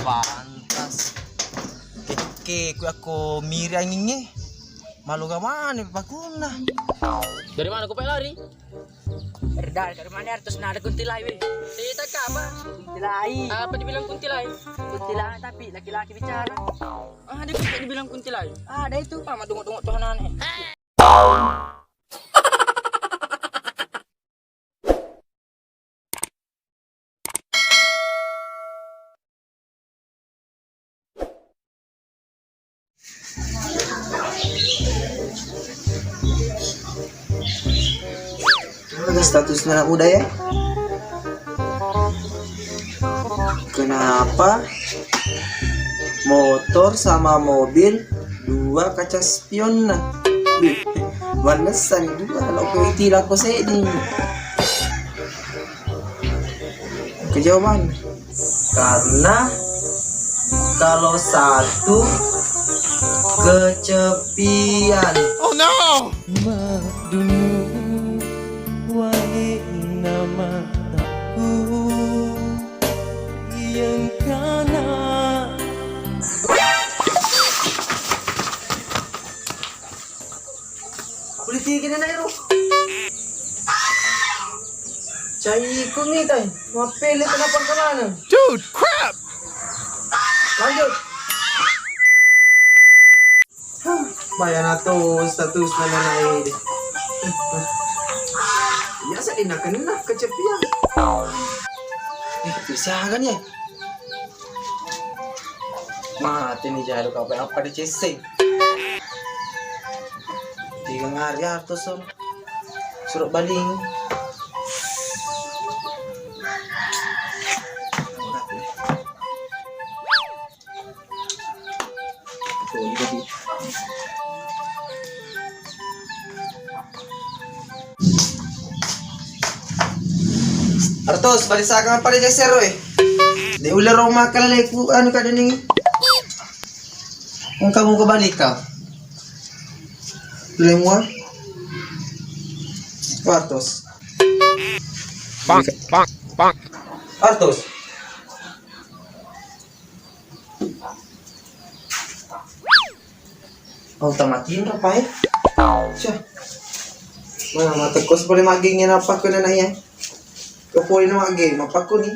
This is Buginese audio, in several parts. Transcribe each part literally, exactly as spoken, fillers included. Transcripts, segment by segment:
Pantas. Kekke ku akko miri angingnge. Maloga maneng pakunna. Dari mana kau lari? Dari, dari mana harus nada kuntilai, weh? Cerita apa? Kuntilai. Apa dibilang kuntilai? Kuntilai tapi laki-laki bicara. Ah, dia bisa dibilang kuntilai. Ada itu. Ah, madungok-dungok tuh anak-anak. Ada statusnya anak muda ya. Kenapa motor sama mobil dua kaca spionna? Wih, wallessani dua, lo ko iti lako seding. Kejauhan. Karena kalau satu kecepian. Oh no! Madunu wae na mataku yang kana. Politiki na ero. Cai kungi tai. Mapele kenapa kemana? Dude, crap! Lanjut. Bayana to status nana ede. Biasa dina kena kecepian. Eh, bisa kan ya? Mate ni jalo kau apa di cesseng. Tiga hari harus suruh baling. Artos, balisakang pada geser, weh. De ular roma kaleku anu kada ning. Engka muka balik kau. Lemua. Artos. Pak, pak, pak. Artos. Oh, tamatin apa ya? Syah. Mana mata kos boleh mageng ya apa kena naya? Kau boleh mageng apa kau ni?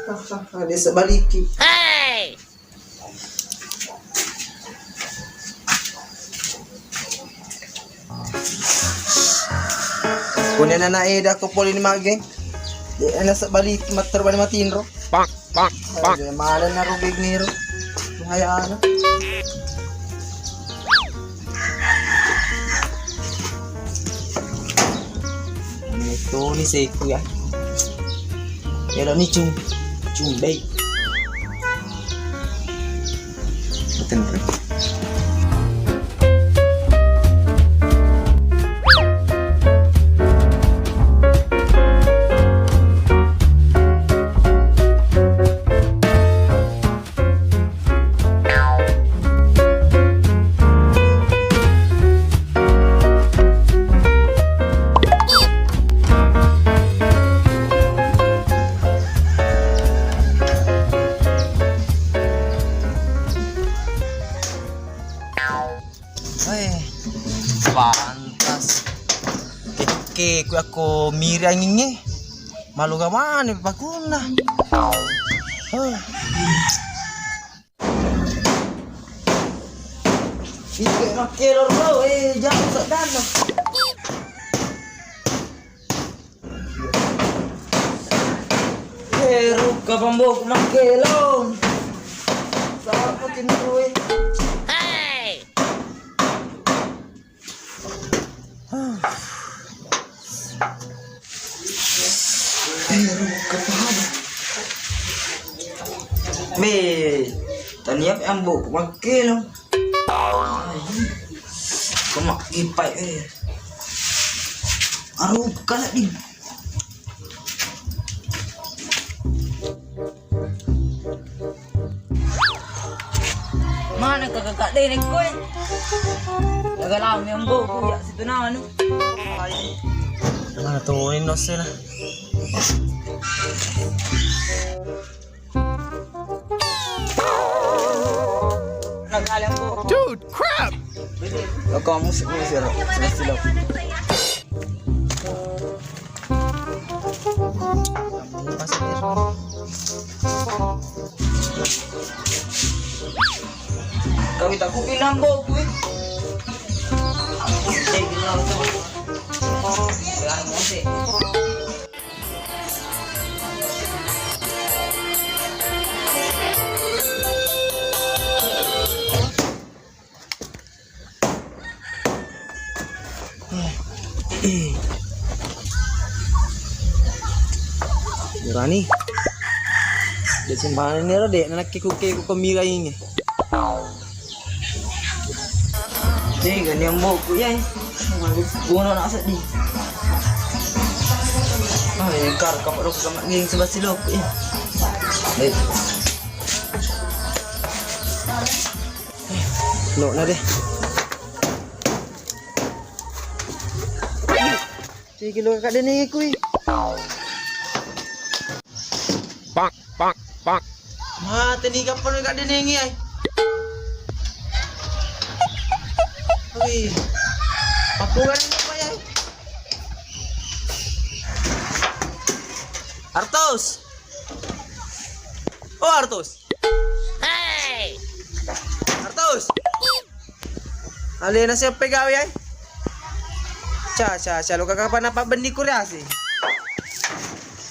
Ah, ah, ah, dia sebaliki. Hey! Kone nana eda ko pole ni mageng. De ana sebalik matter bale matinro. Pak, pak, pak. Mala na rubik niro. Bahaya ana. Ini tuh ni seku ya. Elo ni cum, cumbei. Betul. Eh, pantas. Kekke ku akko miri angingnge. Maloga maneng pakunna. Oh. Ike makkelo ro, eh, jauh saddanna. Eh, rukka pamboku makkelo. Salah pakin ro, eh. Hey! Be, tania pe ambo ku makkelo. Koma ipai, eh. Aru kala di. Mana kakak dene koe? Jaga lama yang bau ya situ nanu. Mana tuh ini nosela? Kamu sih, sih, sih, sih, sih. Kawita ku pinang boku, eh. Eh, bilang tuh. Bilang musik. Berani. Dek sembarang ini ro, dek, nanak kiku, kiku kemira ini. Dek, gani amboku, ya. Guna nak sedih. Ah, ini kar, kapal rokok sama geng sebelah silo, ya. Dek. No, na deh. Sigi lo kak dene kui. Pak, pak, pak. Mate ni kapan kak dene ngi ai. Wih. Aku kan apa ya? Artos. Oh, Artos. Hei! Artos. Alena siapa gawe ai? Ca, ca, ca, lo kakak apa napa bendi kuriasi?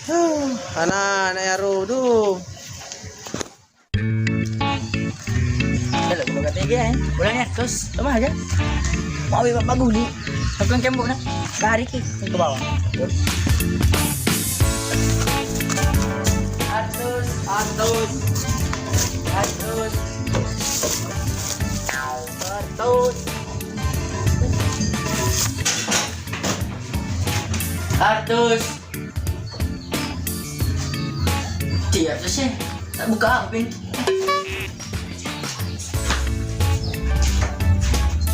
Huh, anak-anak ya ro, duh. Kalau buka tege, eh. Bulan ya, terus, apa aja? Mau iwak baguni. Aku yang kembok, nah. Lari ki, ke bawah. Artus, Artus, Artus, Artus, Artus. Tidak, terus ya. Tak buka apa pintu.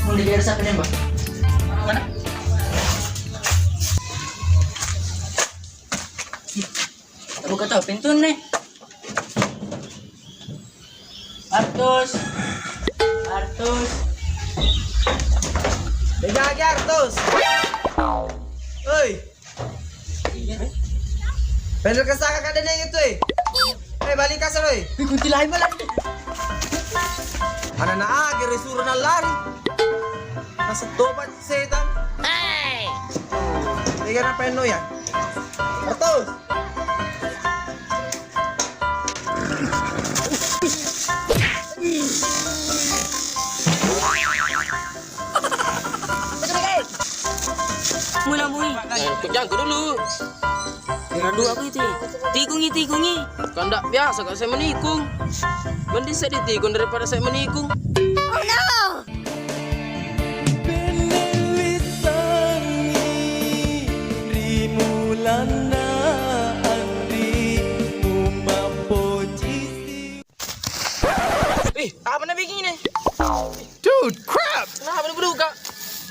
Mau digeser siapa nembak? Mana? Tak buka tahu pintu nih. Artus. Artus. Degagi Artus. Oi. Pendel kesaka kak dene itu, eh. Eh, balik kasar, oi. Wih, kuntilain malah. Anak-anak age disuruh nalari. Masa tobat setan. Hei. Tega na penno ya. Artus. Mula mui. Eh, kujangku dulu. Kira dua aku itu. Tikungi, tikungi. Kan ndak biasa kak saya menikung. Mending saya ditikung daripada saya menikung. Oh no! Bennellissangngi ri mulanna anri mumappocisi. Eh, apa na begini? Dude, crap! Kenapa na beluga?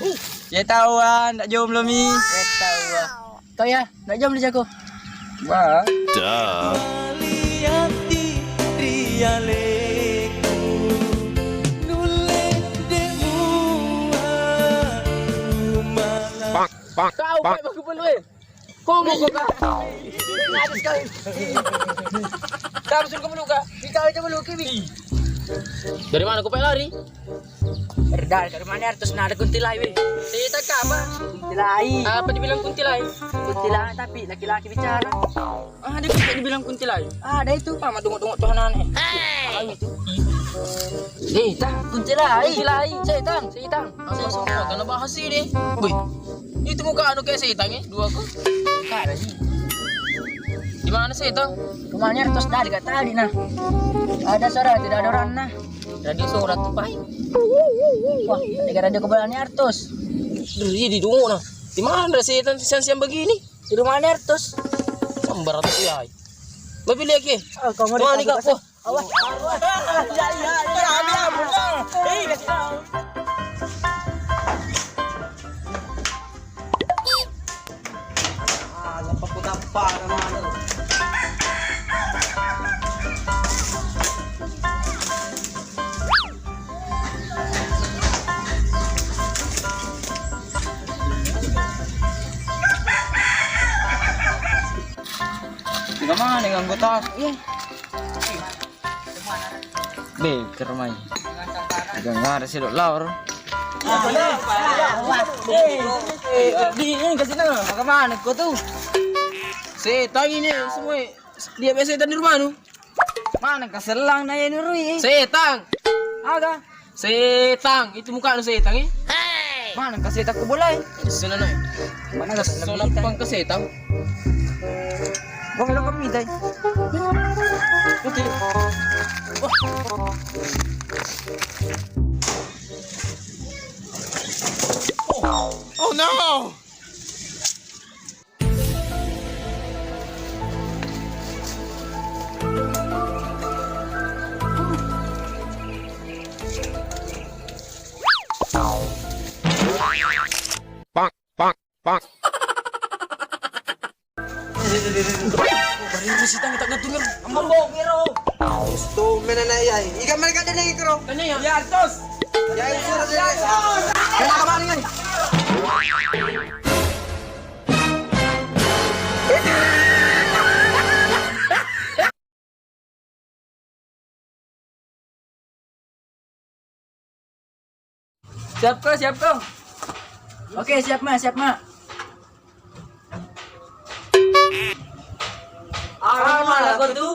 Uh. Ya tahu ah, ndak jomblo mi. Ya tahu ah. Kau ya, ndak jomblo jago. Wah. Duh. Maliati rialeku nulle de mua rumah. Pak, pak, kau pak. Baik bagus pun, weh. Komo ko, Kak. Najis kau. Kau suruh kamu luka. Kau aja meluki, Bi. Dari mana kau pengen lari? Dari, dari mana terus nada kuntilai, Bi? Cerita ke apa? Kuntilai. Apa dibilang kuntilai? Kuntilai tapi laki-laki bicara. Ah, dia bisa dibilang kuntilai. Ah, ada itu. Mama dunguk-dunguk tuh aneh. Hei. Itu. Cerita kuntilai. Kuntilai. Setan. Setan. Apa semua? Karena bahas ini. Wih. Itu muka anu kayak setan ya, dua kok. Kada sih. Di mana setan? Rumahnya terus dari kata tadi nah. Ada suara tidak ada orang nah. Radio suara tuh pai. Wah, tiga radio kebetulan Artus. Duh, ini di dulu nah. Di mana ada setan siang-siang begini? Di rumahnya Artus. Sambar tuh ya. Lebih lihat ke. Oh, kamu di mana nih, Kak? Wah. Awas. Awas. Ya, ya, ya. Berani ya, bukan. Eh, kasih tahu. Ah, apa ku tapa namanya? Mana anggota aku? Iya. Be, kermai. Jangan ada sedok laur. Eh, di ini kasih nama. Bagaimana kau tuh? Setan ini semua. Dia biasa setan di rumah nu. Mana kasellang na ya nurui? Setan. Aga? Setan, itu muka nu setan eh. Mana kasetang ku bolai? Sila na. Mana kasellang pang kasetang. Gua kalau kami tai. Oke. Oh no! Pak, pak, pak. Bari sitang tak ngatur. Ambo, biro. Tuh, mana na iya. Ikan mereka ada nih, kro. Tanya ya. Ya, tos. Ya, itu sudah deh. Kenapa kemarin, kan? Siap ko, siap ko. Oke, siap ma, siap ma. Arama lah kau tu.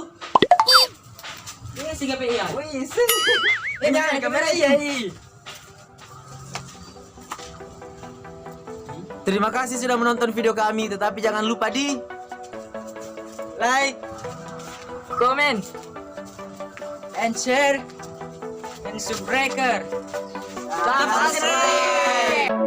Ini singa pe iya. Wih, sih. Eh, jangan kamera iya. Terima kasih sudah menonton video kami, tetapi jangan lupa di like, comment, and share, and subscribe. Subscribe.